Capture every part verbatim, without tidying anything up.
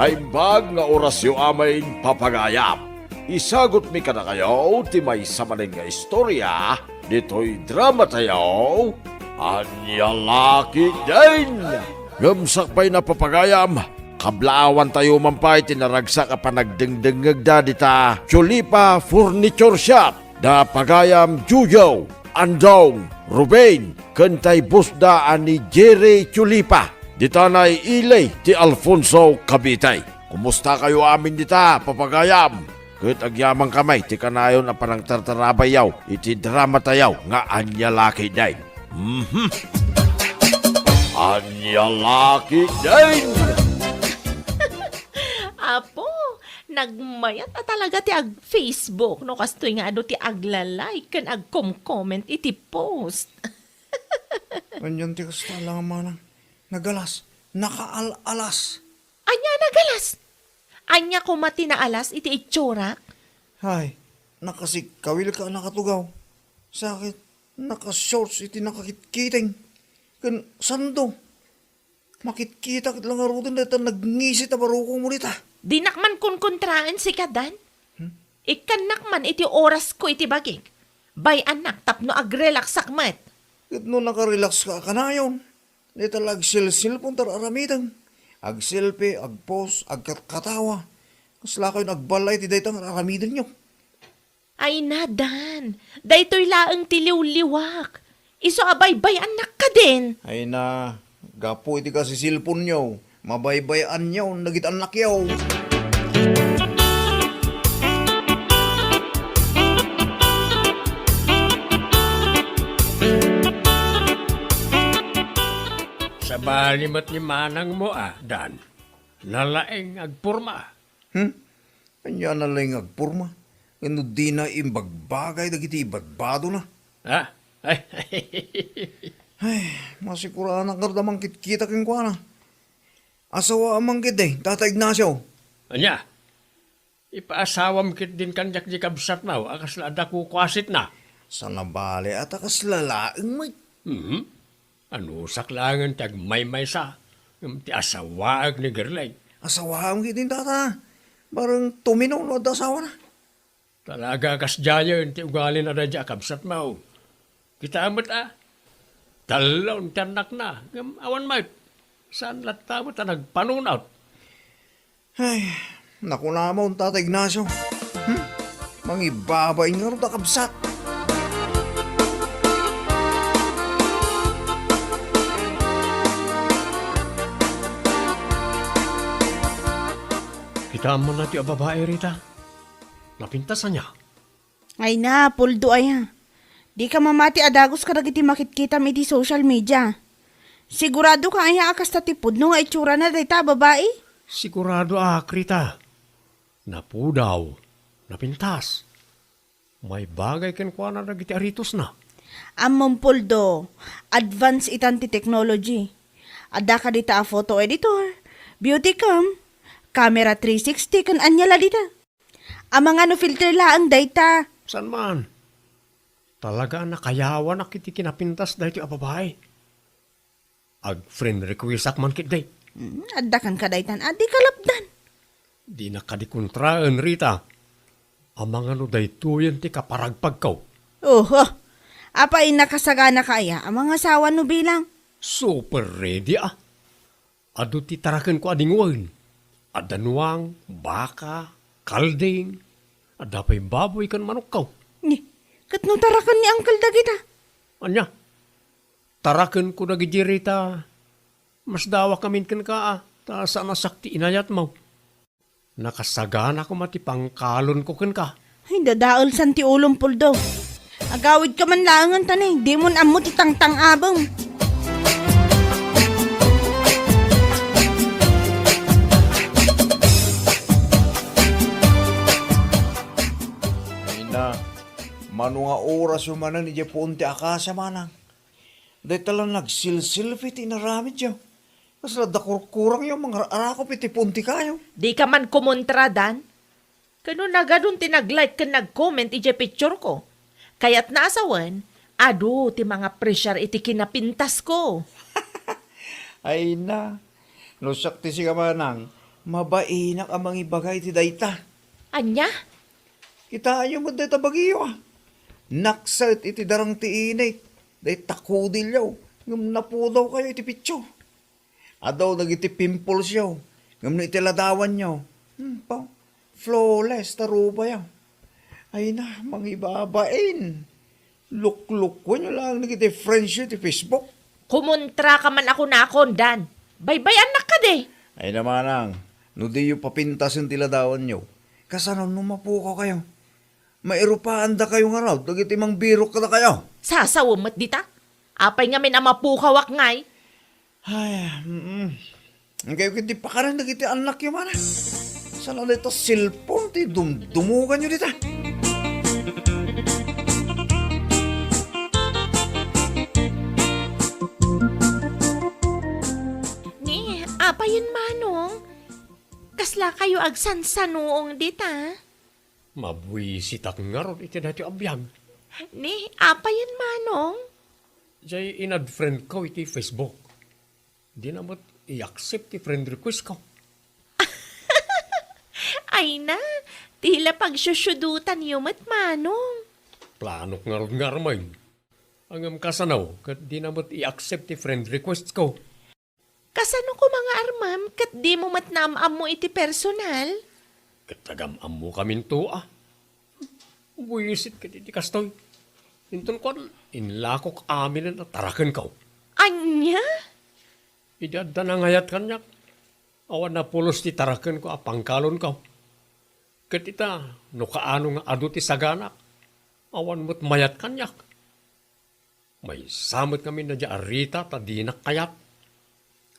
Naimbag nga orasyo amin, papagayam. Isagutmi kadakayo ti maysa manen nga istorya ditoy dramatayo, Ania La Ketdin. Ngem sakbayna, papagayam, kablaawantayo man pay ti naragsak a panagdengdengngegda dita Chulipa Furniture Shop. Da pagayam Jojo, Andong, Ruben, ken tay bossda a ni Jerry Chulipa, dita nay ili ti Alfonso, Cavite. Kumustakayo amin dita, papagayam? Ket agyamankami ti kanayon a panangtartarabayyo iti dramatayo nga Ania La Ketdin. Mhm. Ania La Ketdin! Apo, nagmayat a talaga ti ag-Facebook no kastoy nga adu ti agla-like ken agkom-comment iti post. Anian ti kasta, alangan manang. Nagalas. Nakaal-alas. Ania a nagalas? Ania koma ti naalas iti itsurak? Hay, nakasikkawil ka a nakatugaw. Sakit, nakashorts iti nakakitkiting. Ken sando, makitkita ket la ngaruden dayta nagngisi ta barukongmo dita. Dinak man kunkontraen sika, Dan. Hmm? Ikkannak man iti orasko iti bagik. Bay-annak tapno agrelaksak met. Ket no nakarelakska a kanayon, dayta la agselselpon ti ar-aramidem. Agselfie, agpost, agkatkatawa. Kaslakayon agballay iti dayta nga ar-aramidenyo. Ay na, Dan, daytoy laeng ti liwliwak. Isu a baybay-annak kadin. Ay na, gapu iti kasiselponyo, mabaybay-anyo dagiti annakyo. Sabali met ni manangmo a, Dan. Nalaing agporma. Hmm? Ania a nalaing agporma? Ngem no dina imbagbagay dagiti ibadbadona? Ha? Ay, Ay, masikuranak ngarud a mangkitkita kenkuana. Asawaam man ketdi, Tata Ignacio. Ania? Ipaasawam ketdin kaniak di kabsatmo a kasla adda kukuasitna. Saan a bale a ta kasla laeng met. Mhm. Anusak laengen ti agmaymaysa, ngem ti asawaek ni Gerlay. Asawaam ketdin, Tata. Bareng tumino no adda asawana. Talaga a kasdiayen ti ugalina daydiay a kabsatmo. Kitaem met a, tallo ti annakna, ngem awan met. Saan latta met a nagpanunot. Ay, nakunamon, Tata Ignacio. Hmm? Mangibabain ngarud a kabsat. Kitaem man daytoy a babai, Rita. Napintas ania? Ay na, Poldo aya. Dika mamati a dagus kadagiti makitkitam iti social media. Siguradoka aya a kasta ti pudno nga itsurana dayta a babai? Siguradoak, Rita. Napudaw, napintas. Maibagay kenkuana dagiti aritosna. Ammom, Poldo, advance itan ti technology. Adda kadita a photo editor, beauty cam, camera three sixty, ken ania la dita. Amangan no filter laeng dayta. Saan man? Talaga a nakayawanak iti kinapintas daytoy a babai. Ag-friend requestak man ketdi. Hmm, adda kan kadaytan a di kalapdan. Dinak kadi kontraen, Rita. Amangan no daytoyen ti kaparagpagko. Oho. Apay, nakasaganaka aya a mangasawa no bilang? Super ready a. Adu ti tarakenko a dingwen. Adda nuang, baka, kalding. Adda pay baboy ken manokko. Ni, ket no taraken ni Uncle dagita? Ania? Tarakenko dagidi, Rita. Masdawak ngamin kenka a, ta saan a siak ti inayatmo. Nakasagana koma ti pangkalonko kenka. Ay, dadaelsan ti ulom, Poldo. Agawidka man laengen ta ne, dimon ammo ti tangtang-abem. Ay na, mano nga orasyo manen idiay puon ti akasia, manang? Dayta la nagsilsilfi ti inaramidyo. Kasla adda kurkurangyo mangar-arakop iti puon ti kayo. Dika man kumontra, Dan. Kano nagadun ti nag-like ken nag-comment idiay picture ko. Kayatna a sawen, adu ti mangapresiar iti kinapintasko. Ay na, no siak ti sika manang, Mabainak a mangibaga iti dayta. Ania? Kitaenyo met dayta bagiyo, a. Nakset iti darang ti init, dayta kudilyo, ngem napudawkayo iti picture. Adu dagiti pimples yo, ngem no iti ladawanyo, hmm, pa, flawless ta rubayo. Ay na, mangibabain. Luklukuenyo laeng dagiti friends yo iti Facebook. Kumontra ka man a kunakon, Dan. Baybay-annak kadi. Ay na manang, no diyo papintasen ti ladawanyo, kasano no mapukawkayo? Mairupaandakayo ngarud dagiti mangbirok kadakayo. Sasawem met dita. Apay ngamin a mapukawak ngay? Ay, mm. Engkayo ketdi pakanen dagiti annakyo, mana. Saan a dayta cellphone ti dumdumuganyo dita? Ni, apayen, Manong? Kasla kayo agsansanuong dita? Mabuisitak ngarud iti daytoy a biag. Ni, apayen, Manong? Jay in-add friend ko iti Facebook. Dina met i-accept ti friend request ko. Ay na, ti la pagsusudutanyo met, Manong. Planok ngarud nga armen. Ngem kasano, ket dina met i-accept ti friend request ko. Kasano koma nga armem ket dimo met naam-ammo iti personal? Ket agam-ammokaminto a. Buisit ket iti kastoy. Inton kuan, inlakok aminen a tarakenko. Ania? Idi adda nangayat kaniak, awan napulos ti tarakenko a pangkalonko. Ket ita, no kaano nga adu ti saganak, awan met mayat kaniak. Maysa met ngamin daydiay a Rita ta dinak kayat.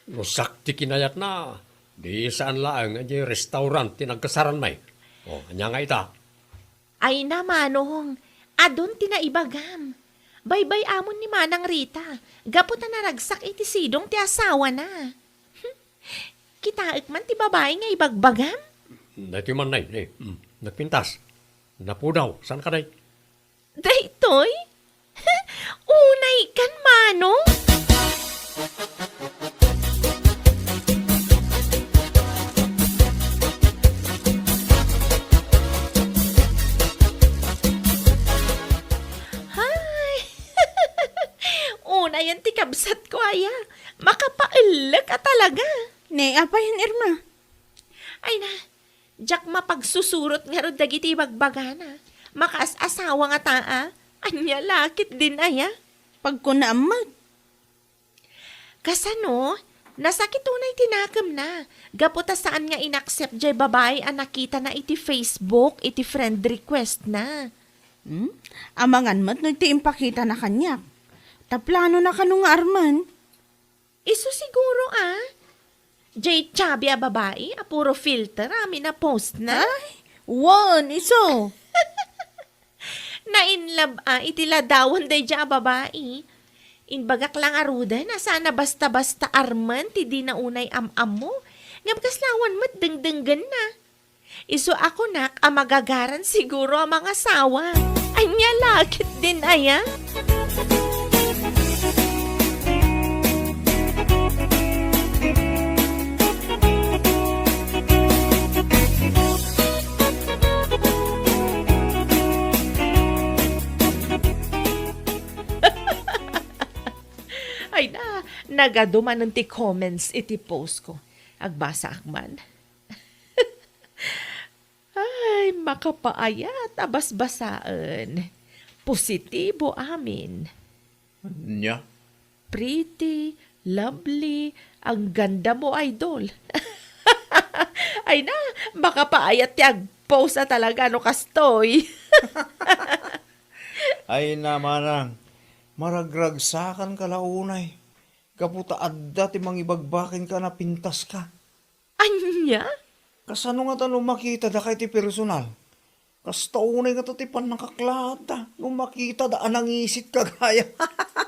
No siak ti kinayatna, di saan laeng a diay restaurant ti nagkasaranmi. O, ania nga ita? Ay na, Manong, adun ti naibagam. Baybay-amon ni Manang Rita, gapu ta naragsak iti sidong ti asawana. Kitaek man ti babai nga ibagbagam? Daytoy man, nay, nay. Mm, nagpintas. Napudaw. Saan ka, day? Daytoy? Unay kan, Manong? Hay! Unayen ti kabsatko aya. Makapaellek a talaga. Ne, apayen, Irma? Ay na, diak mapagsusurot ngarud dagiti ibagbagana. Makaas-asawa ngata a. Ania la ketdin aya? Pagkunaam met. Kasano? Nasakit unay ti nakemna. Gapu ta saan nga in-accept jay babai a nakitana iti Facebook, iti friend request na. Hmm? Amangan met no ti impakitana kaniak. Ta planona kano nga armen? Isu siguro a. Jay chubby a babai a puro filter amin a post na. Ay, wen, isu. Na-in love a iti ladawan daydiay a babai. Imbagak la ngaruden a saan a basta-basta armen ti dina unay am-ammo. Ngem kasla awan met dengdenggenna. Isu a kunak a magagaran siguro a mangasawa. Ania la ketdin aya? Ay na, nagadu manen ti comments iti post ko. Agbasaak man. Ay, makapaayat a basbasaen. Positibo amin. Ania? Pretty, lovely, ang ganda mo, idol. Ay na, makapaayat ti agpost a talaga no kastoy. Ay na, manang, maragragsakan ka la unay. Gapu ta adda ti mangibagbaken ka a napintas ka. Ania? Kasano ngata no makitada ka iti personal? Kasta unay ngata ti pannakaklaatta no makitada a nangisit ka gaya.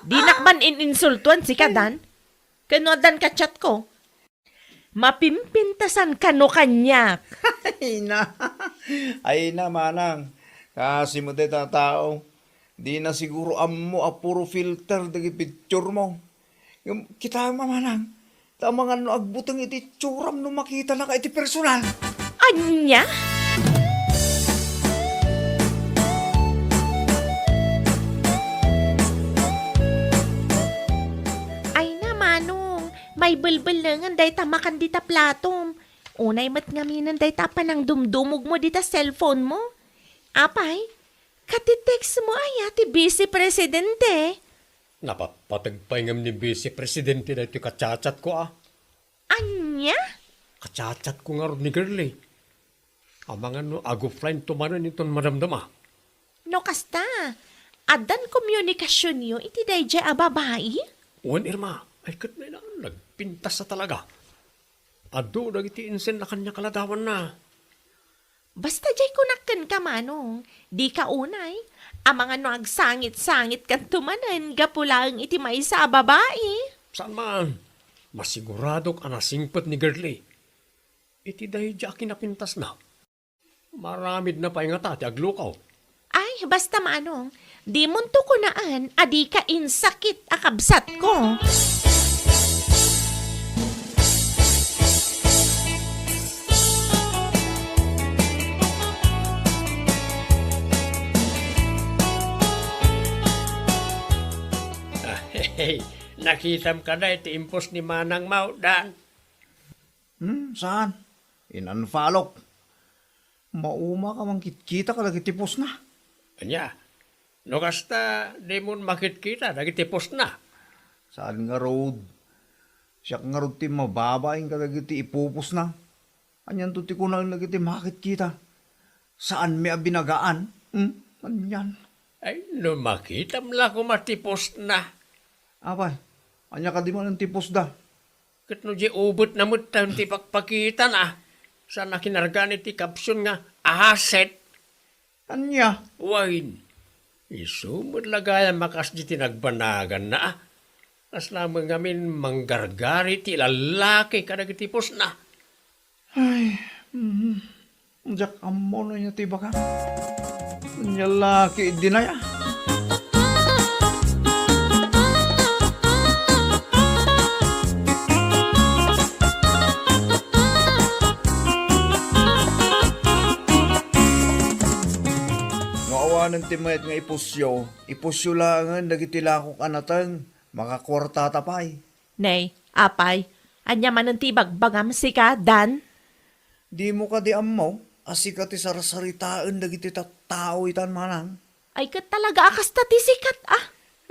Dinak man in-insultuan sika, Dan. Ken no addan ka chat ko. Mapimpintasan kano kaniak. Ay na. Ay na, manang. Kasi mo dayta a tao. Di na siguro ammo a puro filter dagiti picture mo. Ngem, kitaem a, manang. Ta amangan no agbuteng iti itsuram no makitanaka iti personal. Ania? Ay na, Manong, maibelbelengen dayta makan dita platom. Unay met ngaminen dayta panangdumdumogmo dita cellphone mo. Apay, kati text mo aya ti Vice Presidente? Napatpateg pay ngem ni Vice Presidente daytoy ka-chat-chat ko, a. Ania? Ka-chat-chat ko ngarud ni Girlie. Amangan no ag-offline to manen inton madamdama. No kasta, addan komunikasionyo iti daydiay a babai? Wen, Irma, ay ket nay na, nagpintas a talaga. Adu dagiti insenna kaniak a ladawanna. Basta diay kunak kenka, Manong, dika unay. Amangan no agsangit-sangitkanto manen gapu laeng iti maysa a babai. Saan man. Masiguradok a nasingpet ni Girlie. Iti daydiay a kinapintasna, maaramidna pay ngata ti aglukaw. Ay, basta, Manong, dimonto kunaan a dika insakit a kabsatko. Ah, hey, nakitam kada iti impos ni Manang Maudan? Hmm, saan? In-unfollowk. Maumak a mangkitkita kadagiti postna. Ania? No kasta, dimon makitkita dagiti postna? Saan ngarud? Siak ngarud ti mababain kadagiti ipupostna. Anianto ti kunaen dagiti makitkita? Saanmi a binagaan? Hmm? Anian? Ay, no makitam la koma ti postna. Apay, ania kadi manen ti postda? Ket no di ubetna metten ti pakpakitana, saan a kinargan iti caption nga asset. Ania? Wen, isu met la gayam a kasdi ti nagbanaganna, a. Kasla met ngamin manggargari ti lallaki kadagiti postna. Ay, mm, diak ammo no ania ti ibagam. Ania la ketdin aya? No awanen ti mayat nga ipusyo, ipusyo laengen dagiti lakok a nateng, makakuartata pay. Nay, apay, ania manen ti ibagbagam sika, Dan? Dimo kadi ammo a sika ti sarsaritaen dagiti tattao itan, Manang? Ay, ket talaga a kasta ti sikat, a.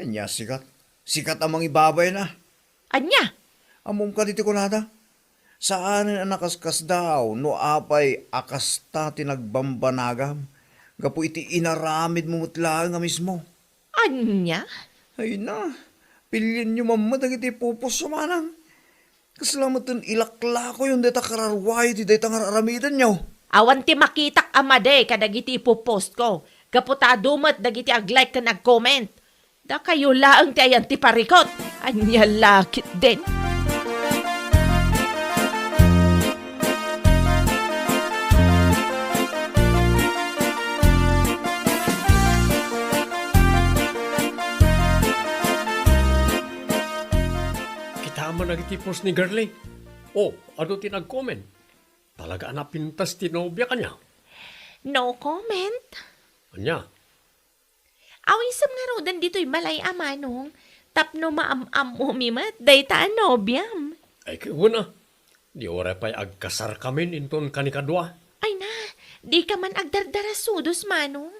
Ania sikat? Sikat a mangibabain, a. Ania? Ammom kadi ti kunada? Saanen a nakaskasdaaw no apay a kasta ti nagbambanagam gapu iti inaramidmo met laeng a mismo. Ania? Ay na, pilienyo man met dagiti ipupusyo, Manang. Kasla metten ilaklakoyon dayta kararuayo iti dayta nga ar-aramidenyo. Awan ti makitak a madi kadagiti ipupostko, gapu ta adu met dagiti ag-like ken ag-comment. Dakayo laeng ti ayan ti parikut. Ania la ketdin? Kitaem man dagiti post ni Girlie. O, adu ti nag-comment. Talaga a napintas ti nobia kaniak. No comment. Ania? Awisem ngaruden ditoy balay a, Manong, tapno maam-ammomi met dayta a nobiam. Ay, ket wen a. Di uray pay agkasarkamin inton kanikadua. Ay na, dika man agdardarasudos, Manong.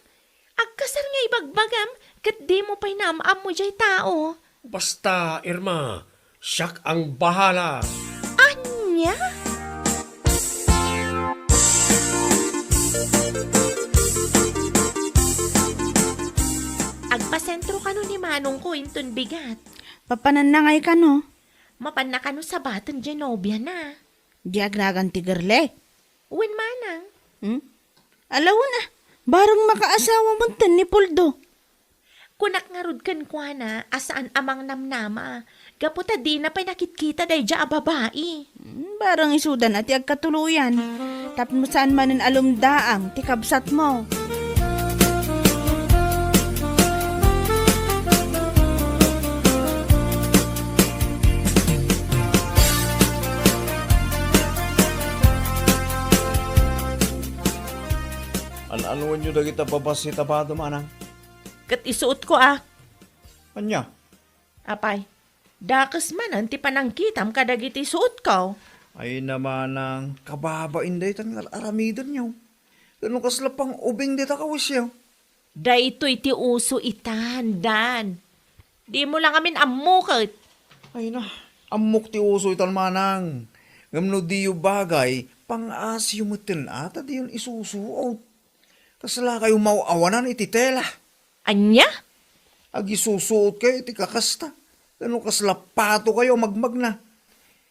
Agkasar nga ibagbagam, ket dimo pay naam-ammo diay tao. Basta, Irma, siak ang bahala. Ania? Agpasentro kano ni Manongko inton bigat. Papananna ngay kano? Mapanna kano sabaten diay nobiana. Di agnagan ti Girlie? Wen, Manang. Hmm? Ala wen a, bareng makaasawa metten ni Poldo. Kunak ngarud kenkuana a saan a mangnamnama, gapu ta dina pay nakitkita daydiay a babai. Hmm, bareng isuda na ti agkatuloyan. Tapno saan manen a lumdaam ti kabsatmo. Kuanyo dagita babassit a bado, manang. Ket isuotko a. Ania? Apay, dakes manen ti panangkitam kadagiti suotko. Ay na, manang, kababain daytan nga ar-aramidenyo. Ket no kasla pang-ubing dita kawisyo. Daytoy ti uso itan, Dan. Dimo la ngamin ammo ket. Ay na, ammok ti uso itan, manang. Ngem no diyo bagay, pang-asiyo metten a ta diyon isusuot. Kasla kayo maw-awanan iti tela? Ania? Agisusuot kayo iti kakasta. Ken no kasla pato kayo a magmagna.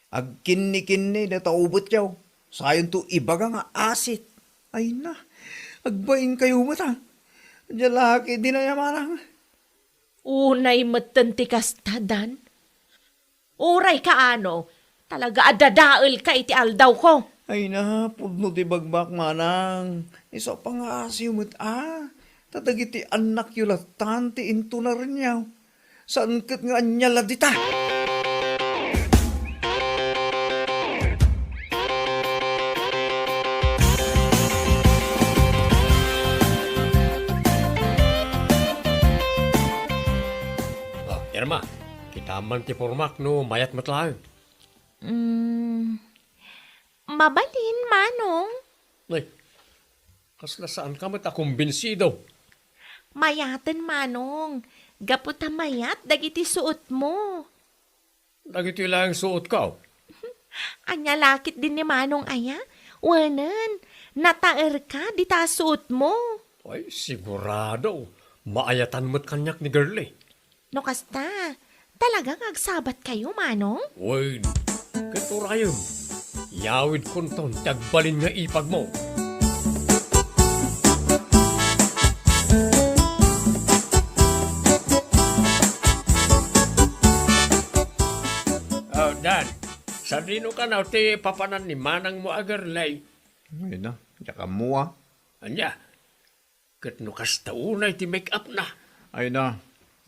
Agkinnikinni data ubetyo. Sayonto ibaga nga asit. Ay na, agbain kayo met a. Ania la ketdin aya, manang? Unay metten ti kasta, Dan. Uray kaano, talaga a dadaelka iti aldawko. Ay na, pudno ti bagbak, manang. Isu a pangngasiyo met a. Ta dagiti annakyo lattan ti intunarenyo. Saan ket nga ania la dita? Ah, Irma, kitam man ti pormak no mayat met laeng. Mm, mabalin, Manong. Ay, kasla saanka met a kumbinsido? Mayaten, Manong. Gapu ta mayat dagiti suotmo. Dagitoy laeng suotko. Ania la ketdin ni Manong aya? Wenen, nataerka dita a suotmo. Ay, sigurado. Maayatan met kaniak ni Girlie. No kasta, talaga nga agsabatkayo, Manong? Wen, ket urayem, yawidkonton ti agbalin nga ipagmo. Oh, Dan, sadino kano ti papanan ni manangmo a Girlie? Ay na, diak ammo a. Ania? Ket no kasta unay ti make-up na. Ay na,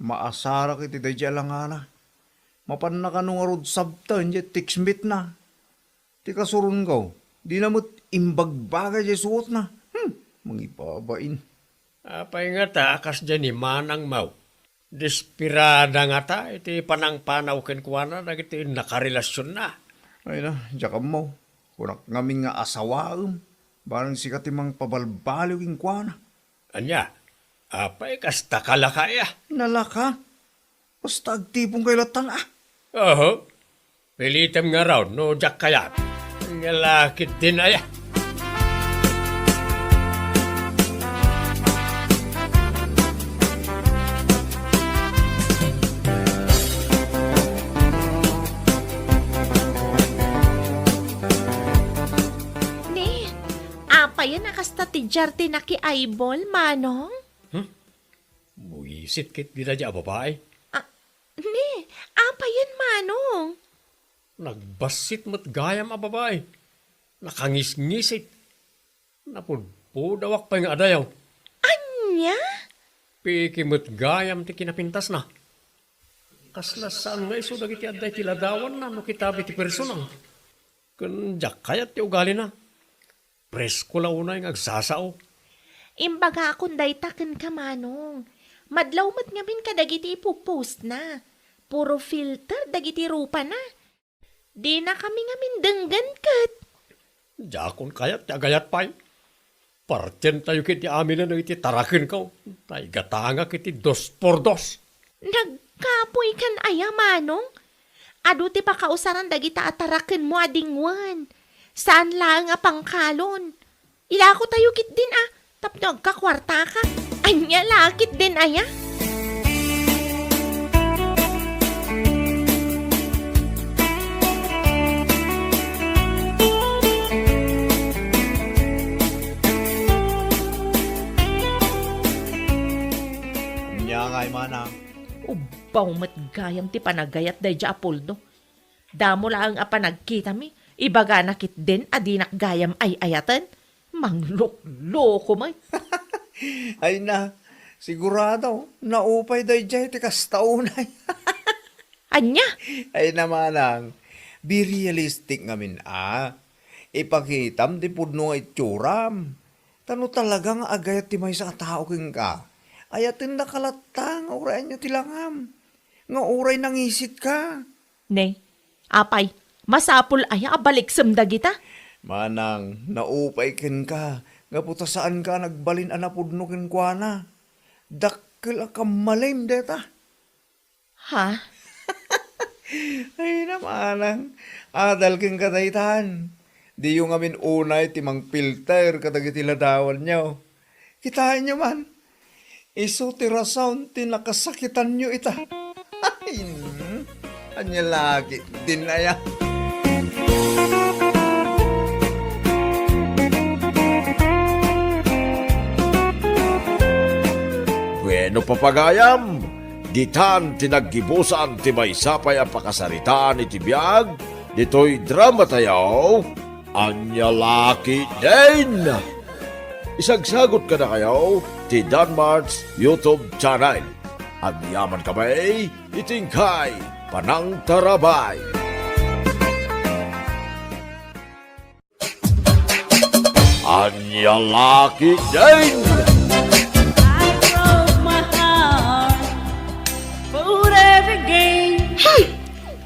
maasarak iti daydiay a langana. Mapanna kano ngarud sabten diay text meet na. Ti kasurongko, dina met imbagbaga diay suotna. Hmm, mangibabain. Apay ngata, kasdiay ni manangmo? Desperada ngata iti panangpanaw kenkuana dagiti nakarelasionna. Ay na, diak ammo. Kunak ngamin nga asawaem, barang sika ti mangpabalbaliw kenkuana. Ania? Apay, kasta ka laka aya? Nalaka? Basta agtiponkayo lattan a. Oho. Pilitem ngarud no diak kayat. Ania la ketdin aya? Ni, apayen a kasta ti diar ti naki-eyeball, Manong? Hmm? Buisit ketdi daydiay a babai. Ah, ni, apayen, Manong? Nagbassit met gayam a babai. Nakangisngisit. Napudpudawak pay nga adayaw. Ania? Peke met gayam ti kinapintasna. Kasla saan nga isu dagiti adda iti ladawanna no kitam iti personal. Ken diak kayat ti ugalina. Presko la unay nga agsasao. Imbagakon dayta kenka, Manong. Madlaw met ngamin kadagiti ipu-postna. Puro filter dagiti rupana. Dinakami ngamin denggen ket. Diakon kayat ti agayat pay. Partientayo ketdi aminen dagiti tarakenko. Ta igatangak iti dos por dos. Nagkapoykan aya, Manong? Adu ti pakausaran dagita a tarakenmo a dingwen. Saan laeng a pangkalon. Ilakotayo ketdin a, tapno agkakuartaka. Ania la ketdin aya? Ania ngay, manang? Ubbaw met gayam ti panagayat daydiay a puldo. Damo laeng a panagkitami, ibagana ketdin a dinak gayam ay-ayaten. Manglukloko met. Ay na, sigurado, naupay daydiay ti kasta unay. Ania? Ay na, manang, be realistic ngamin a. Ipakitam ti pudno nga itsuram. Ta no talaga nga agayat ti maysa a tao kenka, ayatendaka latta nga uray ania ti langam, nga uray nangisitka. Ne, apay, masapul aya a baliksem dagita? Manang, naupay kenka, gapu ta saanka a nagbalin a napudno kenkuana. Dakkel a kammalem dayta. Ha? Ay, namanang, adal kenka daytan. Diyo ngamin unay ti mangpilter kadagiti ladawanyo. Kitaenyo man, isu ti rason ti nakasakitanyo ita. Ay, ania la ketdin aya? Bueno, papagayam, ditan ti naggibusan ti maysa pay a pakasaritaan iti biag ditoy drama tayo, Ania la ketdin? Isagsagot kadakayo ti Danmart's YouTube channel. Agyaman kami iti inkay panangtarabay. Ania la ketdin? I broke my heart for every game. Hmm.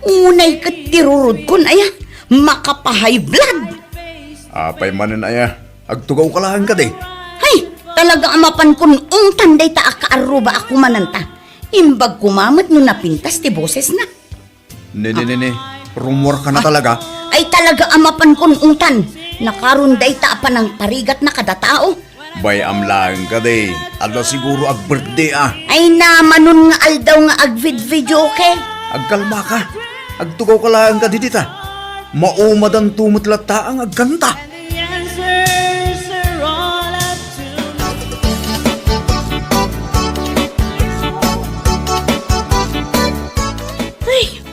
Unay ket ti rurodkon, aya. Makapa-high blood. Apay manen, aya? Agtugawka laeng kadi? Hay, talaga a mapankon ungtan dayta a kaarruba a kumananta. Imbag koma met no napintas ti bosesna. Ne, ne, ne, ne. Rumorkana talaga? Ay, talaga a mapankon ungtan. Nakaron dayta a panangparigatna kada tao. Bay-am laeng kadi. Adda siguro ag-birthday a. Ay, namanon nga aldaw nga agvid-videoke. Agkalmaka. Agtugawka laeng kadi dita. Maumadanto met latta nga agkanta. Ay,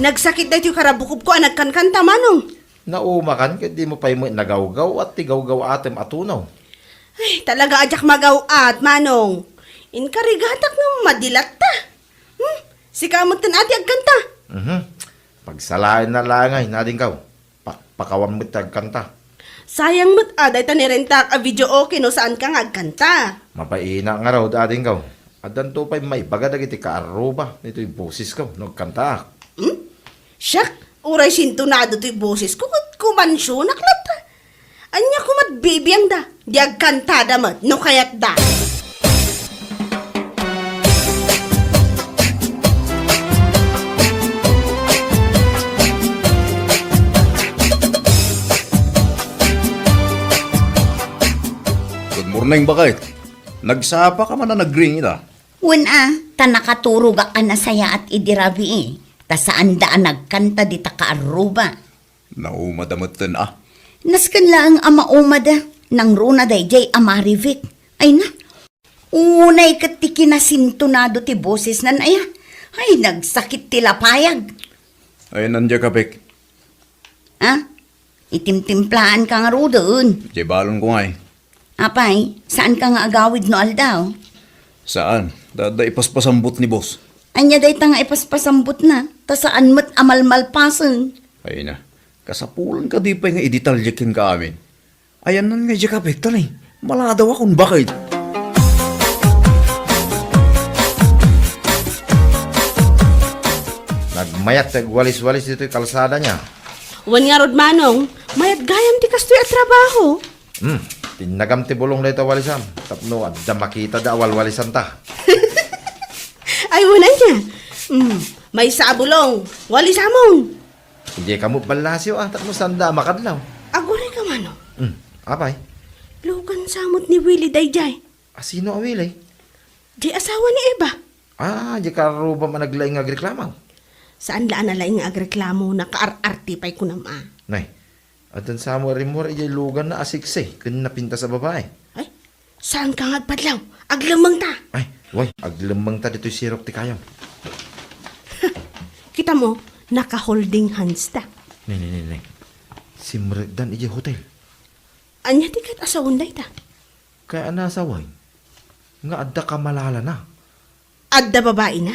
nagsakit daytoy karabukobko a nagkankanta, Manong. Naumakan ket dimo pay met nagawgaw-at ti gawgaw-atem a tunaw. Ay, talaga a diak magaw-at, Manong. Inkarigatak nga madi latta. Hmm? Sika metten a ti agkanta. Mhm. Pagsalaenna laeng, ay, nadingkaw. Pakpakawan met ti agkanta. Sayang met a dayta nirentak a videoke no saanka nga agkanta. Mabaina ngarud, adingkaw. Addanto pay maibaga dagiti kaarruba ditoy bosesko no agkantaak. Hmm? Siak, uray sintonado toy bosesko ket kumansionak latta. Ania koma't bibiangda? Di agkantada met no kayatda. Good morning, baket. Nagsapaka man a nagring ita? Wen a, ta nakaturogak a nasayaat idi rabii, ta saanda a nagkanta dita kaarruba. Naumada metten a. Nasken laeng a maumada, nangruna daydiay a Marivic. Ay na, unay ket ti kinasintonado ti bosesnan aya. Ay, nagsakit ti lapayag. Ay, nandiay kapek. Ha? Itimtimplaanka ngaruden. Diay balonko ngay. Apay, saanka nga agawid no aldaw? Saan. Da, da ipaspasambot ni boss. Ania dayta nga ipaspasambotna? Ta saan met a malmalpasen. Ay na, kasapulan kadi pay nga idetalye kenka amin. Ayanna ngay diay kapek, ta ni, maladaw a kun bakit. Nagmayat ti agwalis-walis ditoy kalsada niya. Wen ngarud, Manong, mayat gayam ti kastoy a trabaho. Hmm, tinnagam ti bulong dayta walisam. Tapno adda makitada a walwalisanta. Ay, wen ania. Hmm, maysa a bulong, walisamon. Idiay kamo ballasyo a, tapno saanda a makadlaw. Aguray ka, Manong. Hmm, apay? Lugan sa met ni Willie daydiay. A, sino a Willie? Di asawa ni Eva. Ah, di karubam a naglaing nga agreklamo. Saan la a nalaing nga agreklamo, nakaar-arte pay kunam a. Nay, addan sa mo a rimmuar idiay luganna a siksi ken napintas a babai. Ay, saanka nga agpadlaw? Aglemmengta. Ay, way, aglemmengta ditoy sirok ti kayam. Kita mo, naka-holding hands ta. Ne, ne, ne, ne. Simrekdan idiay hotel. Ania ti ket asawen dayta? Kay a nasaway nga adda kamalalana. Adda babaina?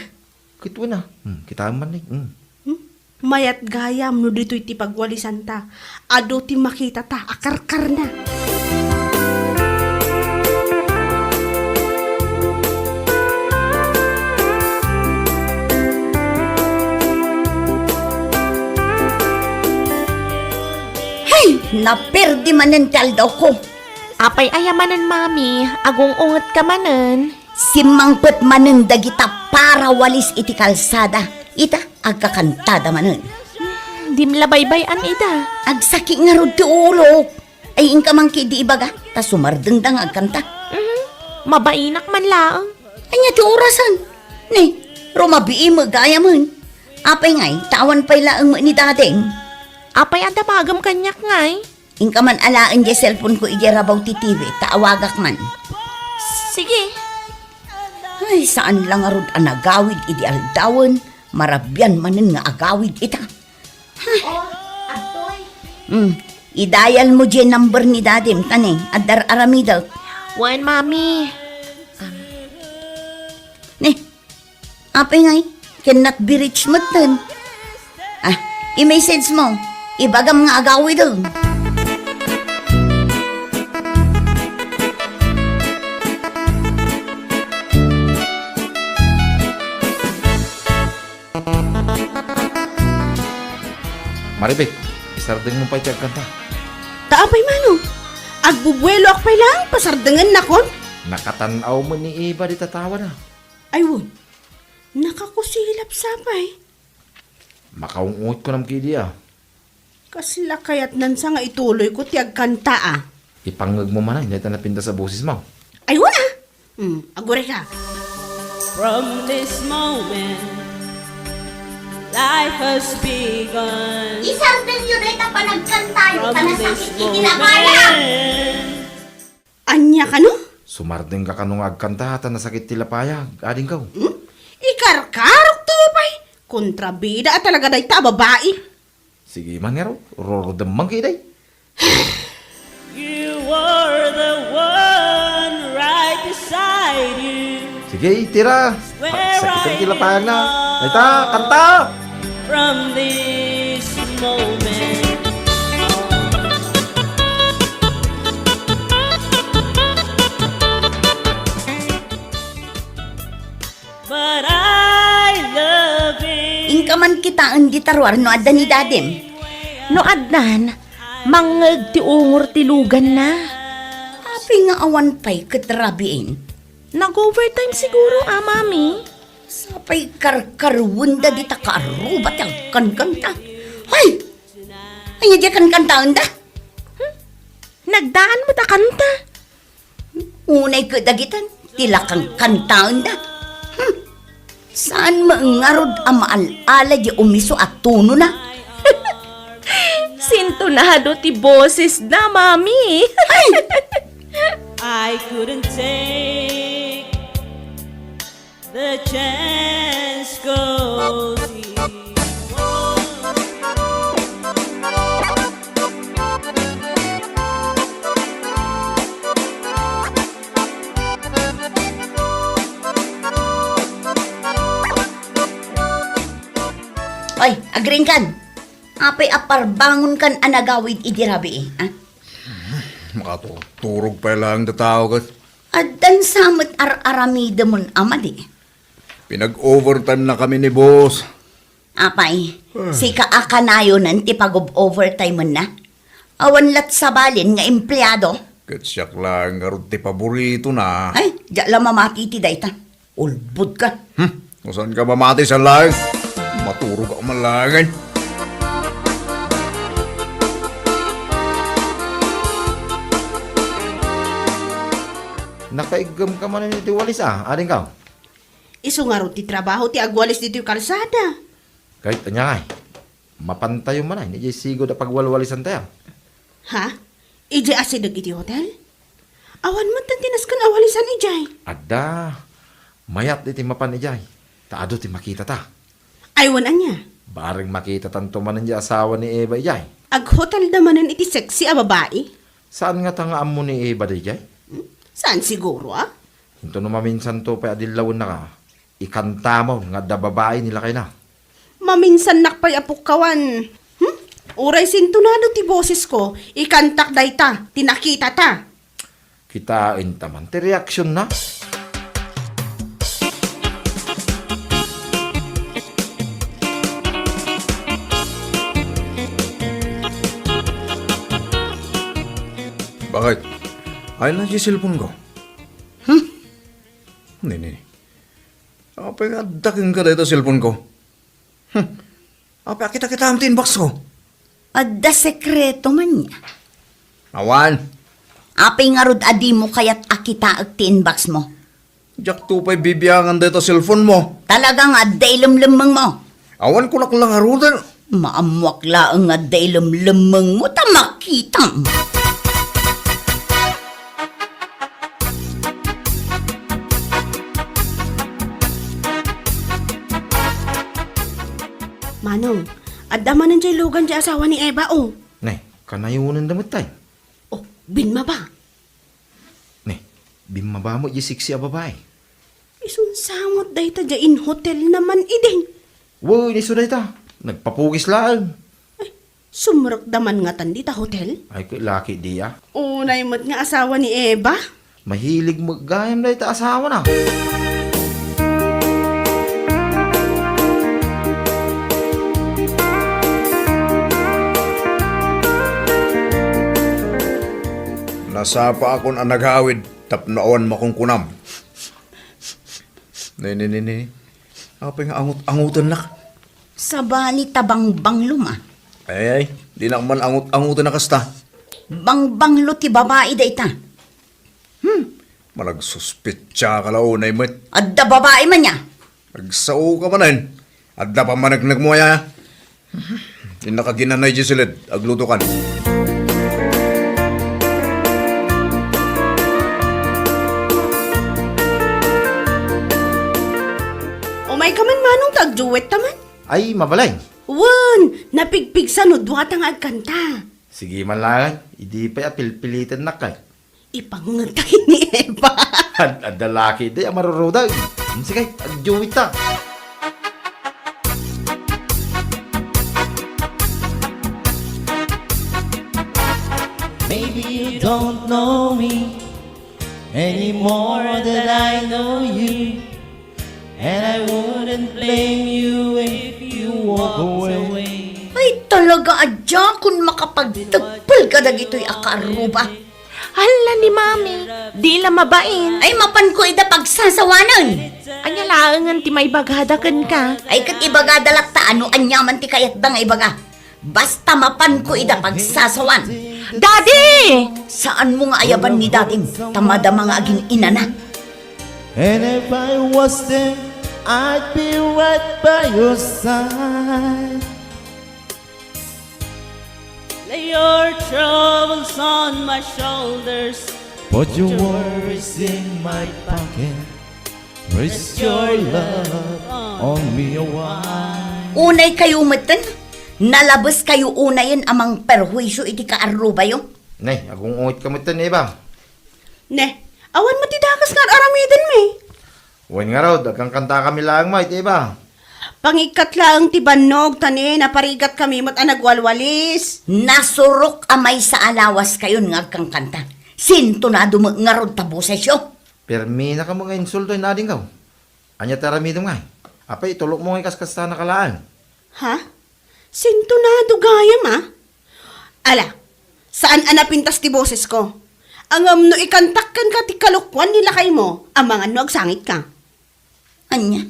Ket wen a. Hmm, kitaem man ni. Hmm. Hmm? Mayat gayam no ditoy ti pagwalisanta. Adu ti makitata a karkarna. Naperdi manen ti aldawko. Apay aya manen, Mami? Agung-ungetka manen. Simmangpet manen dagita para walis iti kalsada. Ita, agkakantada manen. Hmm, dim la baybay-an ida. Agsaki ngarud ti ulok. Ay, inka man ketdi ibaga, ta sumardengda nga agkanta. Mhm. Mabainak man laeng. Ania ti orasen? Ne, rumabii met gayamen. Apay ngay, ta awan pay laeng met ni Dadem. Apay a damagem kaniak ngay? Inka man alaen diay cellphone ko idiay rabaw ti T V, ta awagak man. Sige. Ay, saan la ngarud a nagawid idi aldawen, marabian manen nga agawid ita. Oh, Atoy. Hmm, idayal mo diay number ni Dadem, ta ne, adda ar-aramidek. Wen, Mami. Ne, apay ngay, cannot be reached metten. Ah, i-message mo. Ibagam nga agawiden. Maribek, isardengmo pay ti agkanta. Ta apay mano? Agbubueloak pay laeng, pasardengennakon? Nakatan-aw met ni Eva dita tawana. Ay, wen. Nakakusilap sa pay. Makaung-ot ko nam kidi, a. Kasla kayatnan sa nga ituloyko ti agkanta, a. Ipangngegmo manen, dayta napintas a bosesmo. Ay, wen, a. Hmm, agurayka. From this moment, life has begun. Isardengyo dayta panagkantayo, ta nasakit iti lapayag. Ania kano? Sumardengka kano nga agkanta ta nasakit ti lapayag, adingko? Hmm? Ikarkarokto pay. Kontrabida a talaga dayta a babai. Sige man ngarud, rurdem man ketdi. You are the one right beside you. Sige, itira. Sakiten ti lapayagna. Dayta, kanta! From this moment on. But I love it. Inka man kitaen dita ruar no adda ni Dadem. No addan, mangngeg ti ungor ti luganna. Apay nga awan pay ket rabiin? Nag-overtime siguro, a, Mami. Sapay karkarwenda dita kaaruba ti agkankanta. Hay! Ania diay kankantaenda? Hmm? Nagdaan met a kanta. Unay ket dagitan, ti la kankantaenda. Hmm. Saan met ngarud a maal-ala diay umiso a tonona? Sintonado ti bosesna, Mami. Ay! I couldn't take the chance goes. Oy, agriingkan. Apay a parbangonkan a nagawid idi rabii, a? Makaturturog pay laeng ti tao ket. Addan sa met ar-aramidemon a madi. Pinag-overtime na kami ni boss. Apay, ah, sika a kanayonen ti pag-overtime na? Awan la't sabali nga empleado? Ket siak laeng ngarud ti paboritona. Ay, diak la mamati iti dayta. Ulbodka. Hmm, no saanka mamati, saan laeng? Maturogak man laengen. Nakaiggemka manen iti walis, a, adingko? Isu ngarud ti trabaho ti agwalis ditoy kalsada. Ket ania ngay, mapantayo manen idiay sigud a pagwalwalisantayo. Ha? Idiay asideg iti hotel? Awan met ti nasken a walisan idiay. Adda. Mayat iti mapan idiay. Ta adu ti makitata. Ay, wen ania? Bareng makitatanto manen diay asawa ni Eva idiay. Aghotelda manen iti sexy a babai? Saan ngata nga ammo ni Eva daydiay? Hmm? Saan siguro, a? Into no maminsanto pay a dillawennaka, ikantamon nga adda babai ni lakayna. Maminsannak pay a pukkawan. Hmm? Uray sintonado ti bosesko, ikantak dayta, ti nakitata. Kitaenta man ti reaktionna. Ay, ay na di cellphone ko. Hmm? Nini. Apay nga adda kenka dayta cellphone ko? Hmm. Apay a kita-kitaem ti inbox ko? Adda sekreto man niya. Awan. Apay ngarud a dimo kayat a kitaek ti inbox mo? Diakto pay bibiangan dayta cellphone mo. Talaga nga adda ilemlemmeng mo. Awan ko laklak ngaruden. Maammoak laeng nga adda ilemlemmeng mo ta makitam. Manong, adda manen jay lugan jay asawa ni Eva, oh. Ne, kanayonen da met tay. Oh, binmaba. Ne, binmaba met jay sexy a babai. Isunsangot dayta jay in hotel naman idin. Wen, isu dayta. Nagpapugis laeng. Sumrekda man ngatan dita hotel? Ay, ket laki diay. Unay met nga asawa ni Eva? Mahilig met gayam dayta asawana. Nasapaakon a nagawid tapno awan makunkunam. Ne, ne, ne, ne. Apay nga angut-angutennak? Sabali ta bangbanglom a. Ay, ay, dinak man angut-anguten a kasta. Bangbanglo ti babai dayta. Hmm, managsuspetsa ka la unay met. Adda babai man ya. Agsao ka manen. Adda pammaneknek mo aya. Innaka ginanay di siled, aglutokan. Umay ka man, Manong, ta agduet ta man. Ay, mabalay. Wen, napigpigsa no duata nga agkanta. Sige man laeng, idi pay a pilpilitennak kay. Ipangngeg ta ken ni Eva. Ad-, adda laki di a marurudeg. Hmm, sige, agduet ta. Maybe you don't know me any more than I know you. And I wouldn't blame you if you walked away. Ay, talaga, adda kun makapagtagpel kadagitoy a kaarruba. Hala ni Mami, di la mabain. Ay, mapanko ida pagsasawanen. Ania laengen ti maibagada kenka? Ay, ket ibagada latta no aniaman ti kayatda nga ibaga. Basta mapanko ida pagsasawan. Daddy! Saanmo nga ayaban ni dadim, ta madama nga agin-inana. And if I was there, I'd be right by your side. Lay your troubles on my shoulders. Put your worries in my pocket. Rest your love on me a while. Unay kayo metten, nalabes kayo unayen a mangperhuisyo iti kaarrubayo. Ne, agung-ungit ka metten, Eva. Ne, awan met ti dakes nga ar-aramiden mi. Wen ngarud, agkankanta kami laeng met, Eva. Pangikkat laeng ti bannog, ta ne, naparigat kami met a nagwalwalis. Nasurok a maysa a lawas kayon nga agkankanta. Sintonado met ngarud ta bosesyo. Permi na kamo nga insulto, inadingkaw. Ania ti aramidem ngay? Apay, itulokmo ngay kaskasana ka laeng? Ha? Sintonado gayam, a? Ala, saan a napintas ti bosesko. Ngem no ikantak kenka ti kalokuan ni lakaymo, amangan no agsangitka. Ania?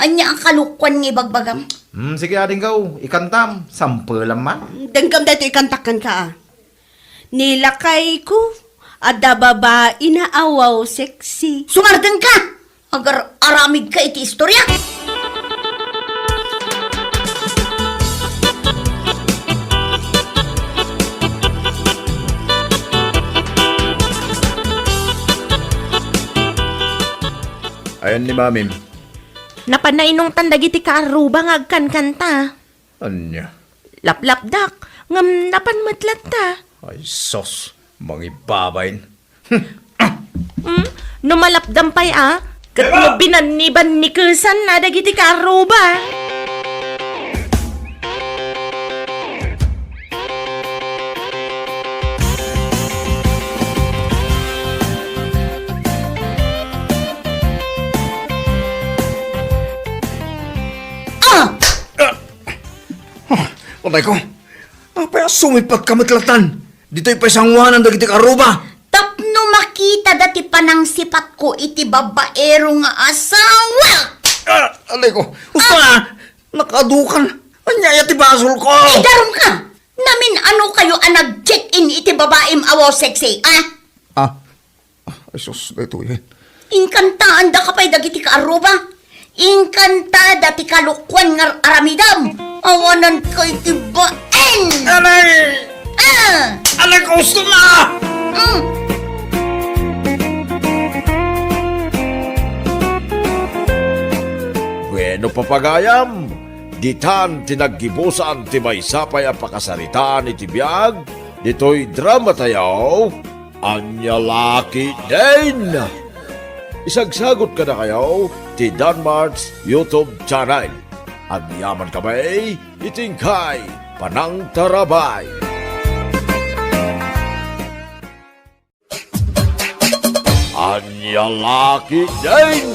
Ania a kalokuan nga ibagbagam? Hmm, sige, adingkaw, ikantam. Sampelam man. Dengkem daytoy ikantak kenka, a. Ni lakayko, adda babaina a wow sexy. Sumardengka! Agar-aramidka iti istorya. Ayan ni Mamim. Napan nainungtan dagiti kaarruba nga agkankanta. Ania? Laplapdak, ngem napan met latta. Ay, sus, mangibabain. Hmm? No malapdam pay a, ket no binannibannikesan a dagiti kaarruba. Ah! Ah! Oh, anay ko. Apay a sumipatka met latan? Ditoy pay sangoanan dagiti kaarruba. Tapno makitada ti panangsipatko iti babaero nga asawa. Ah, alay ko. Usta, ah, nakadukan. Ania aya ti basolko? Idarum ka! Namin-ano kayo a nag-check-in iti babaem a wow sexy, ah? Ah, ah, ay sus, daytoy, eh. Inkantaanda ka pay dagiti kaarruba. Inkantada ti kalokuan nga aramidam. Awanan kay ti baen. Alay! Ah! Alay, gusto na! Mm. Bueno, papagayam, ditan ti naggibusan ti maysa pay a pakasaritaan iti biag ditoy drama tayo. Ania la ketdin? Isagsagot kadakayo ti Danmart's YouTube channel. Agyaman kami iti inkay panangtarabay. Ania la ketdin?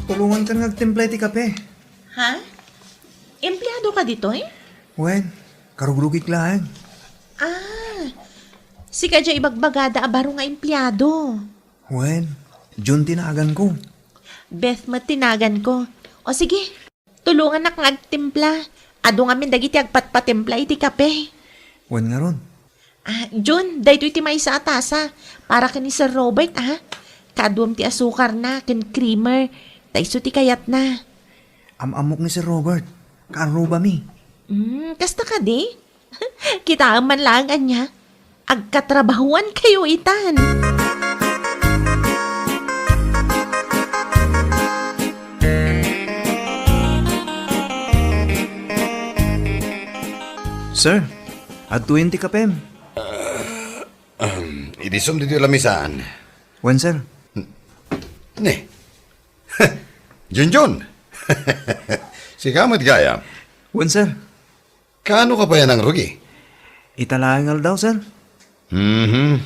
Tulongankan nga agtimpla iti kape. Ha? Empleado ka ditoy? Wen, karugrugik laeng. Ah, sika diay ibagbagada a baro nga empleado. Wen, Jun ti naganko. Beth met ti naganko. O sige, tulongannak nga agtimpla. Adu ngamin dagiti agpatpatimpla iti kape. Wen ngarud. Ah, Jun, daytoy ti maysa a tasa. Para ken ni Sir Robert, ah. Kaaduam ti asukarna ken creamer. Ta isu ti kayatna. Am-ammok ni Sir Robert. Kaarrubami. Hmm, kasta kadi? Kitaem man laeng ania. Agkatrabahuan kayo itan. Sir, adtoyen ti kapem. Ahem, idisum ditoy lamisaan. Wen, sir. Ne. Junjun. Sika met gayam. Wen, sir. Kaano ka pay a nangrugi? Ita laeng aldaw, sir. Mhm.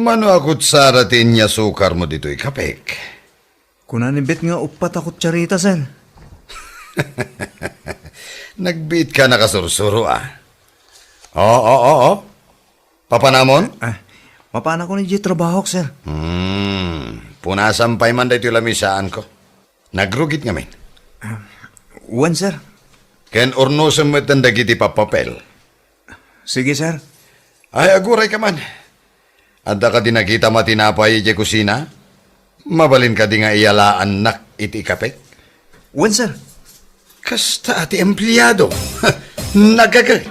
Mano a kutsara ti inyasukarmo ditoy kapek? Kuna ni Bet nga uppat a kutsarita, sir. Nagbiit ka nakasursuro, ah. Oo, oo, oo. Papanamon? Ah, mapanakon idiay trabahok, sir. Hmm, punasan pay man daytoy lamisaanko. Nagrugit ngamin. Ah, wen, sir. Ken urnosem metten dagiti pappapel. Sige, sir. Ay, aguray ka man. Adda kadi nakitam a tinapay idiay kusina? Mabalin kadi nga iyalaannak iti ikapek? Wen, sir. Kasta a ti empleado. Nagaget.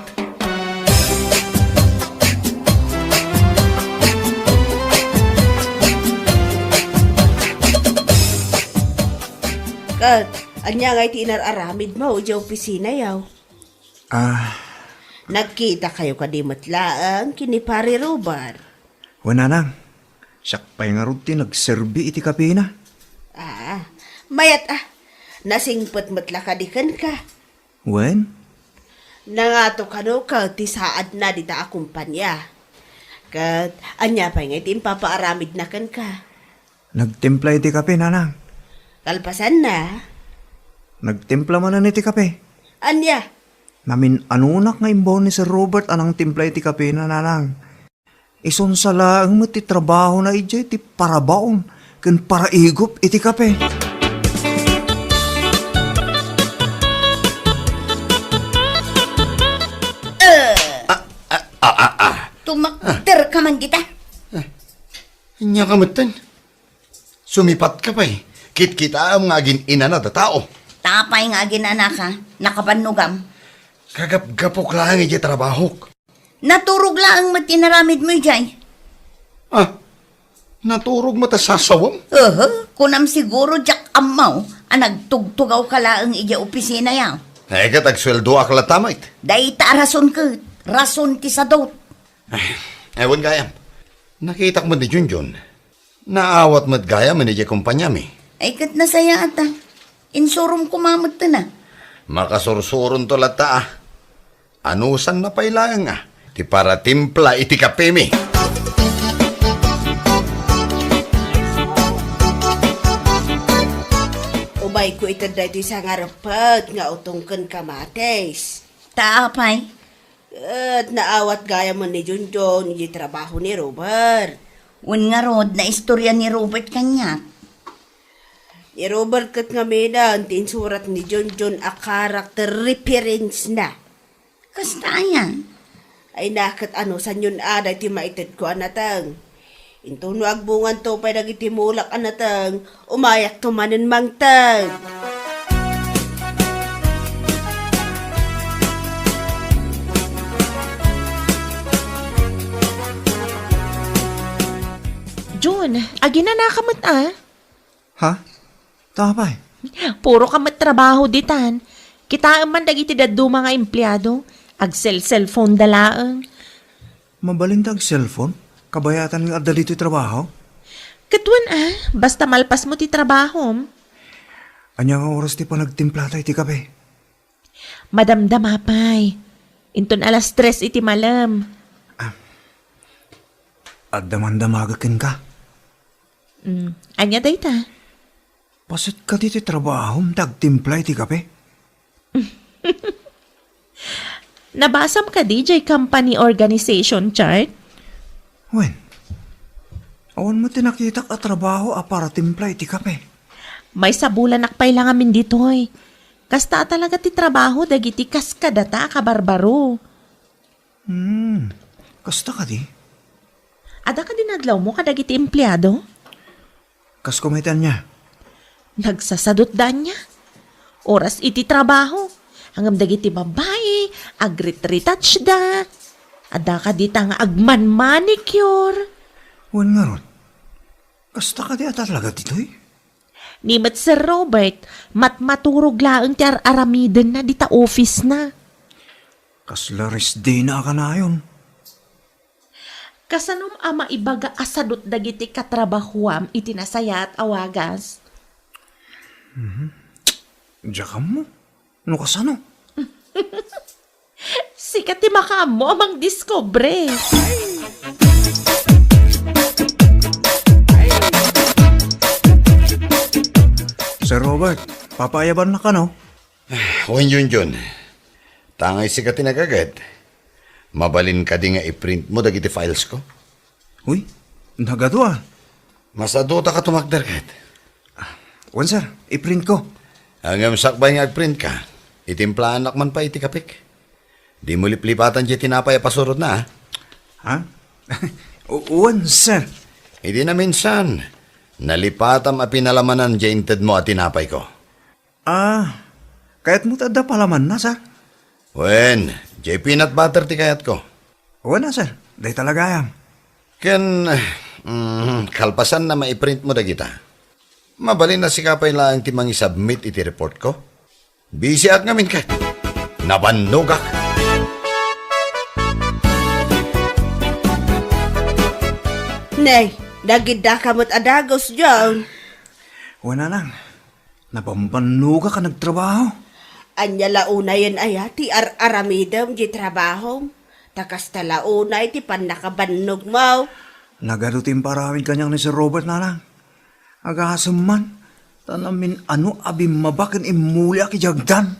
Ket, ania ngay ti inar-aramidmo idiay opisinayo? Ah. Nagkita kayo kadi met laeng ken ni Pare Robert? Wen, nanang. Siak pay ngarud ti nagserbi iti kapena. Ah, mayat a. Nasingpet met la kadi kenka? Wen? Nangato kano ket ti saadna dita a kompania. Ket ania pay ngay ti impapaaramidna kenka? Nagtimpla iti kape, nanang. Kalpasanna? Nagtimpla manen iti kape. Ania? Namin-anonak nga imbaon ni Sir Robert a nangtimpla iti kapena, nanang. Isunsa laeng met ti trabahona idiay ti parabaon ken paraigup iti kape. Eh, Ah, ah, ah, ah, ah. Tumakder ka man dita. Ania ka metten? Sumipat ka pay. Kitkitaem nga agin-inana da tao. Apay nga agin-anaka, nakabannogam. Kagapgapok laeng idiay trabahok. Naturog laeng met ti inaramidmo idiay. Ah, naturog met a sasawem? Aha, kunam siguro diak ammo a nagtugtugaw ka laeng idiay opisina ya. Ay, ket agsueldoak latta met. Dayta a rason ket, rason ti sadot. Ay, ewan gayam. Nakitak met ni Junjun. Naawat met gayam idiay kompaniami. Ay, ket nasayaat a. Insurom koma met a. Makasursuronto latta a. Anusanna pay laeng a ti paratimpla iti kapemi. Umayko ited daytoy sangarepet nga utong ken kamatis. Ta apay? Ket naawat gayam ni Junjun iti trabaho ni Robert. Wen ngarud, naistorya ni Robert kaniak. Ni Robert ket ngamin ti insurat ni Junjun a character reference na. Kasta aya? Ay, naket anusanyon a daytoy maitedko a nateng. Intono agbunganto pay dagiti mulak a nateng, umayakto manen mangted. Jun, aginanaka met a? Ha? Tapay? Puro ka met trabaho ditan. Kitaem man dagiti dadduma nga empleado. Agsel-cellphone da laeng. Mabalin ta ag-cellphone? Kabayatan nga adda ditoy trabaho? Ket wen a, basta malpasmo ti trabahom. Ania nga oras ti panagtimplata iti kape? Madamdama pay. Inton alas tres iti malem. Ah. Adda man damaga kenka? Mm. Ania dayta? Paset kadi ti trabahom ta agtimpla iti kape? Nabasam kadi jay company organization chart? Wen, awan met ti nakitak a trabaho a para timpla iti kape. Maysa bulanak pay la ngamin ditoy. Kasta a talaga ti trabaho dagiti kas kadata a kabarbaro. Hmm, kasta kadi? Adda kadi nadlawmo kadagiti empleado? Kas kumayta ania? Nagsasadutda ania? Oras iti trabaho. Ngem dagiti babbai, agretretouchda. Adda kadi ta nga agman-manicure. Wen ngarud, kasta kadi a talaga ditoy? Ni met Sir Robert, matmaturog laeng ti ar-aramidenna dita office-na. Kasla risdina a kanayon. Kasanom a maibaga a sadut dagiti katrabahuam iti nasayaat a wagas? Mhm. Diak ammo. No kasano? Sika ti makaammo a mangdiskubre. Sir Robert, papaayabannaka, no? Wen, Junjun. Ta ngay sika ti nagaget. Mabalin kadi nga i-print mo dagiti files ko? Uy, nagadu a. Masadota ka tumakder ket. Ah, wen, sir, i-print ko. Ngem sakbay nga agprint ka, itimplaanak man pay iti kapek. Dimo liplipatan diay tinapay a pasurodna, a? Ha? U-, wen, sir. Idi naminsan, nalipatam a pinalamanan diay intedmo a tinapay ko. Ah, kayatmo ti adda palamanna, sir? Wen, diay peanut butter ti kayatko. Wen a, sir. Dayta la gayam. Ken, mm, kalpasan na maiprint mo dagita. Mabalin a sika pay laeng ti mangisubmit iti report ko. Busy ak ngamin ket nabannogak. Nay, nagidda ka met a dagus, John. Wen a, nang. Nabambannogak a nagtrabaho. Ania la unayen aya ti ar-aramidem di trabahom? Ta kasta la unay ti pannakabannogmo. Nagadu ti imparamid kaniak ni Sir Robert, nanang. Agasem man, ta namin-ano a bimmaba ken immuliak idiay agdan.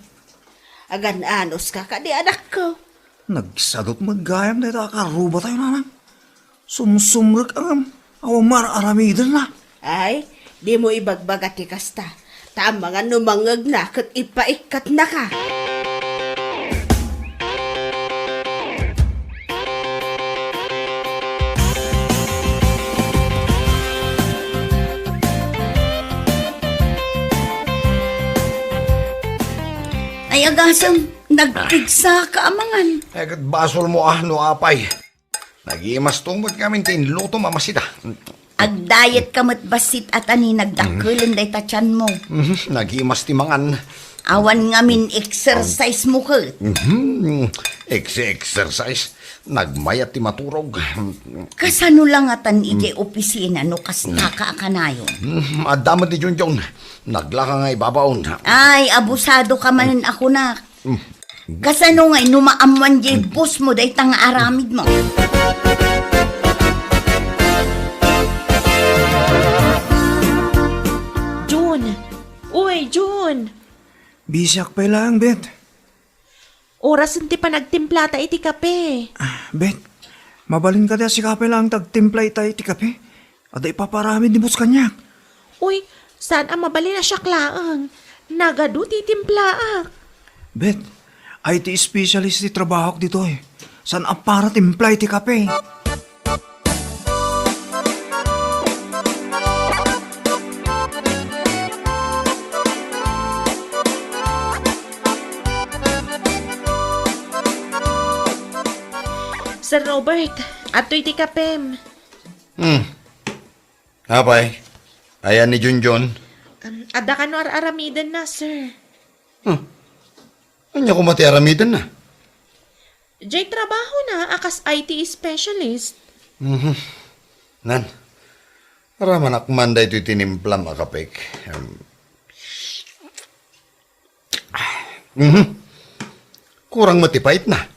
Agan-anos ka kadi, anakko? Nagsadut met gayam dayta a karubatayo, nanang. Sumsumrek a ngem, awan mar-aramidenna. Ay, dimo ibagbaga ti kasta. Ta amangan no mangngegna ket ipaikkatnaka. Ay, agasem, nagpigsa ka amangan. Ay, ket basolmo a no apay. Nagimasto met ngamin ti inlutom a masida. Agdayet ka met bassit a ta ni nagdakkelen dayta tianmo. Mhm, nagimas ti mangan. Awan ngamin exercise mo ket. Mhm, ex-, exercise. Nagmayat ti maturog. Kasano la ngatan idiay opisina no kasta ka a kanayon? Mhm, adda met ni Junjun. Naglaka nga ibabaon. Ay, abusado ka manen a kunak. Kasano ngay no maammoan diay boss mo dayta nga aramid mo? Jun! Uy, Jun! Busy ak pay laeng, Bet. Orasen ti panagtimplata iti kape. Ah, Bet, mabalin kadi a sika pay laeng ti agtimpla ita iti kape? Adda ipaparamid ni Boss kaniak. Uy, saan a mabalin a siak laeng. Nagadu ti timplaak. Bet, I T specialist ti trabahok ditoy. Saan a para timpla iti kape. Sir Robert, adtoy ti kapem. Hmm. Apay, ayan ni Junjun? Um, adda kano ar-aramidenna, sir. Huh. Ania koma ti aramidenna? Jay trabahona a kas I T specialist. Mhm. Nan, aramanak man daytoy tinimplam a kapek. Em. Mhm. Kurang met ti paitna.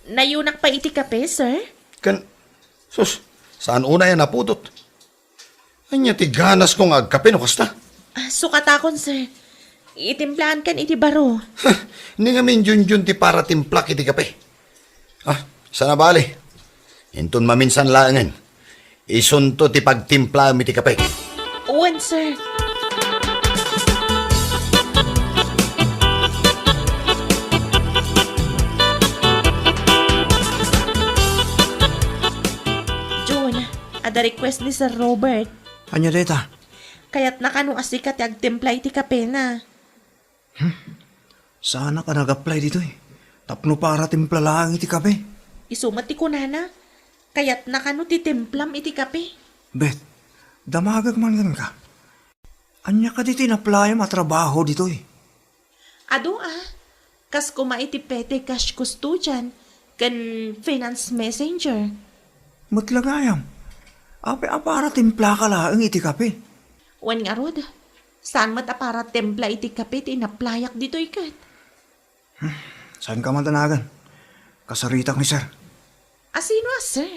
Nayunak pay iti kape, sir? Ken, sus, saan unay a napudot? Ania ti ganasko nga agkape no kasta? Ah, sukatakon, sir. Itimplaankan iti baro. Huh, ni ngamin Junjun ti para timplak iti kape. Ah, sana bali. Inton maminsan laengen, isunto ti pagtimplaem iti kape. Wen, sir. Jun, adda request ni Sir Robert. Ania dayta? Kayatna kano a sika ti agtimpla iti kapena. Hmm. Saanak a nag-apply ditoy. Tapno para timpla laeng iti kape. Isu met ti kunana. Kayatna kano ti timplam iti kape. Bet, damagek man kenka. Ania kadi ti inaplayam a trabaho ditoy? Adu a, kas koma iti petty cash custodian ken finance messenger. Met la gayam, apay a para timplaka laeng iti kape? Wen ngarud, saan met a para timpla iti kape ti inaplayak ditoy ket. Hmm, saanka man danagan. Kasaritak ni sir. Asino a sir?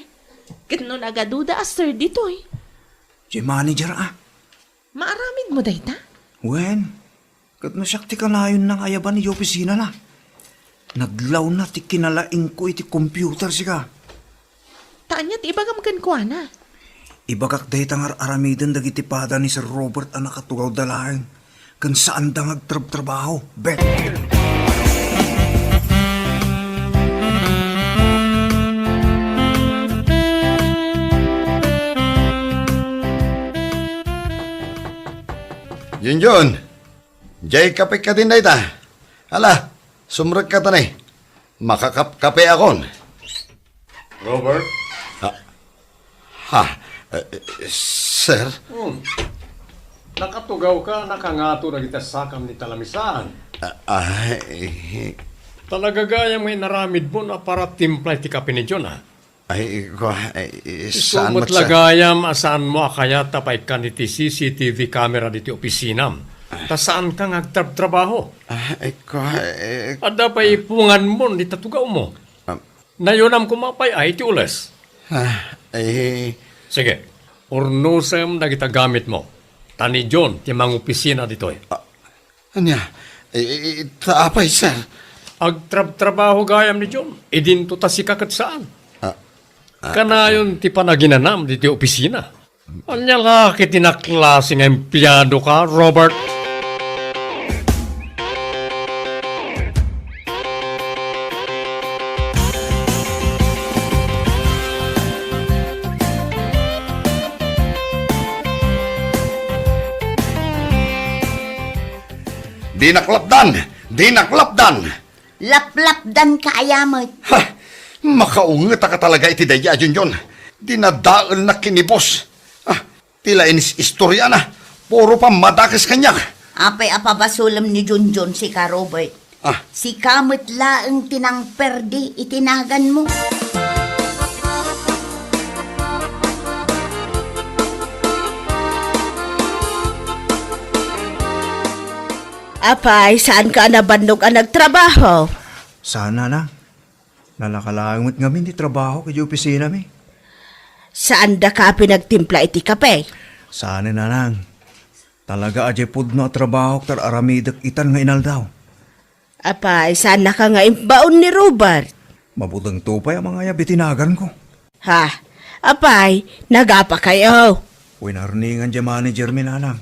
Ket no nagaduda a sir ditoy? Diay manager a. Maaramidmo dayta? Wen, ket no siak ti kanayonna nga ayaban idiay opisinana. Nadlawna ti kinalaingko iti computer sika. Ta ania ti ibagam kenkuana? Ibagak dayta nga ar-aramiden dagiti pada ni Sir Robert a nakatugawda laeng ken saanda nga agtrabtrabaho. Bet! Junjun, diay kapek kadin dayta. Ala, sumrekka ta ni. Makakapkapeakon. Robert? Ha? Ha? Eh, eh, sir? Hmm. Nakatugawka, nakangato dagiti sakam ni Talamisan. Ah, ah, eh. Talaga gayam nga inaramidmo a para timpla iti kape ni Jun, a? Ay, kua, ay, eh, saan met la gayam a saanmo a kayat a paikkan iti C C T V camera ditoy opisinam. Ah. Ta saanka nga agtrabtrabaho. Ah, ay, kua, eh, adda pay ipunganmon dita tugawmo. Ah. Nayunam koma pay a iti ules. Ah, eh. Sige, urnosem dagita gamitmo. Ta ni Jun ti mangopisina ditoy. Ah, Ania? I, i, i, ta apay, sir? Agtrabtrabaho gayam ni Jun. Idinto ta sika ket saan. Ah, ah, kanayon ti panaginanam ditoy opisina. Ania la ket ti naklase nga empleado ka, Robert? Dinak lapdan! Dinak lapdan! Laplapdanka aya met. Ha! Makaungetaka talaga iti daydi a Junjun. Dinadaelnak ken ni boss. Ah, ti la inis-istoriana. Puro pammadakes kaniak. Apay a pabasolem ni Junjun sika, Robert? Ah. Sika met laeng ti nangperdi iti naganmo. Apay, saanka a nabannog a nagtrabaho? Saan, nanang. Nalaka laeng met ngamin ti trabahok idiay opisinami. Saandaka a pinagtimpla iti kape? Saan, nanang. Talaga a diay pudno a trabahok ti ar-aramidek itan nga inaldaw. Apay, saannaka nga imbaon ni Robert? Mabutengto pay a mangayab iti naganko. Ha? Apay, nagapakayo? Winarningan diay manager mi, nanang.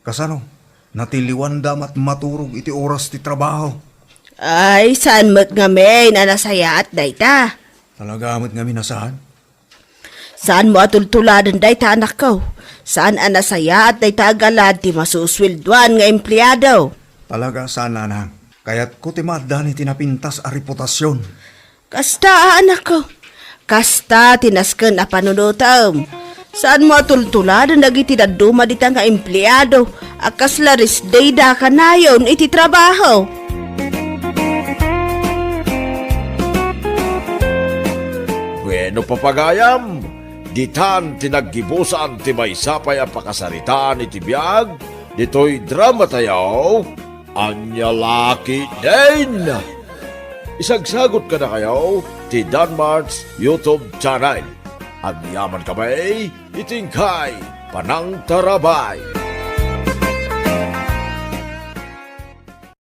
Kasano? Natiliwanda met maturog iti oras ti trabaho. Ay, saan met ngamin a nasayaat dayta? Talaga met ngamin a saan? Saanmo a tultuladen dayta, anakko. Saan a nasayaat dayta a galad ti masusweldoan nga empleado. Talaga saan, nanang. Kayatko ti maaddan iti napintas a reputasion. Kasta, anakko. Kasta ti nasken a panunotem. Saanmo a tultuladen dagiti dadduma dita nga empleado a kasla rest day da kanayon iti trabaho. Bueno, papagayam, ditan ti naggibusan ti maysa pay a pakasaritaan iti biag ditoy dramatayo, Ania la ketdin. Isagsagot kadakayo ti Danmart's YouTube channel. Agyamankami iti inkay panangtarabay.